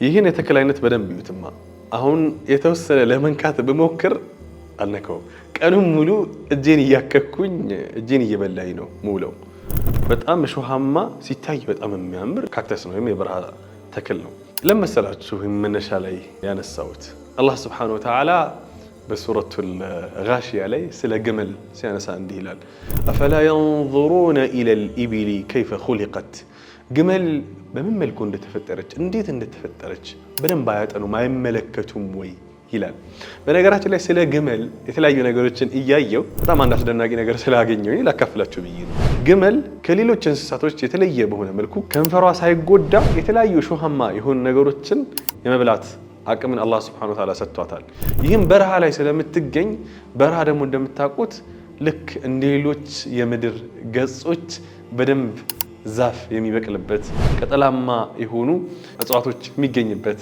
ይህን የተክል አይነት በደንብ እዩትማ። አሁን የተወሰነ ለመንካት ብሞክር አልነካውም። ቀኑን ሙሉ እጄን እያከኩኝ እጄን እየበላኝ ነው ምውለው። በጣም እሾሃማ ሲታይ በጣም የሚያምር cactus ነው ወይም የበረሃ ተክል ነው። ለመሰላችሁ መነሻ ላይ ያነሳሁት አላህ سبحانه وتعالى በሱረቱል ጋሺያ ላይ ስለ ግመል ሲያነሳ እንዲህ ይላል፣ أفلا ينظرون إلى الإبل كيف خلقت፣ ግመል በምን መልኩ እንደተፈጠረች እንዴት እንደተፈጠረች በደንብ አያጠኑም አይመለከቱም ወይ ይላል። በነገራችን ላይ ስለ ግመል የተለያዩ ነገሮችን እያየው በጣም አንድ አስደናቂ ነገር ስላገኘው ላካፍላችሁ ብዬ ነው። ግመል ከሌሎች እንስሳቶች የተለየ በሆነ መልኩ ከንፈሯ ሳይጎዳ የተለያዩ እሾሃማ የሆኑ ነገሮችን የመብላት አቅምን አላህ سبحانه وتعالى ሰጥቷታል። ይህም በረሃ ላይ ስለምትገኝ በረሃ ደግሞ እንደምታውቁት ልክ እንደ ሌሎች የምድር ገጾች በደንብ ዛፍ የሚበቅልበት ቅጠላማ የሆኑ እጽዋቶች የሚገኝበት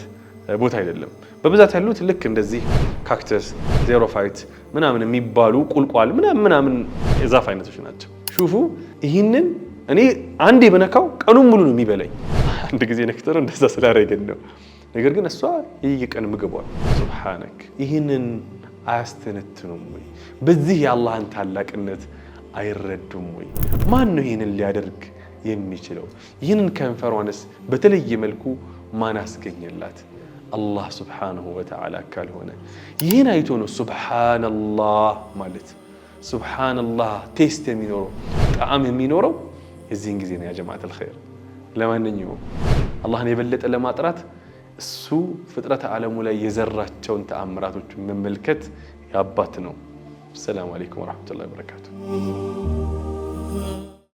ቦታ አይደለም። በብዛት ያሉት ልክ እንደዚህ cactus፣ xerophyte ምናምን የሚባሉ ቁልቋል ምናምን ምናምን የዛፍ አይነቶች ናቸው። شوفوا ይህንን እኔ አንዴ በነካው ቀኑን ሙሉ ነው የሚበላኝ። አንድ ጊዜ ነክተነው እንደዛ ስላደረገን ነው። ነገር ግን እሷ የየቀን ምግቧ። سبحانك ይህንን አያስተነትኑም ወይ? በዚህ የአላህን ታላቅነት አይረዱም ወይ? ማን ነው ይህንን ሊያደርግ የሚችለው? ይህንን ከንፈሯንስ በተለየ መልኩ ማን አስገኘላት? አላህ سبحانه وتعالى ካልሆነ። ይህን አይቶ ነው سبحان الله ማለት። سبحان الله taste የሚኖረው ጣዕም የሚኖረው የዚህን ጊዜ ነው። يا جماعة الخير፣ ለማንኛውም አላህን የበለጠ ለማጥራት እሱ ፍጥረተ ዓለሙ ላይ የዘራቸውን ተአምራቶችን መመልከት ያባት ነው። السلام عليكم ورحمة الله وبركاته።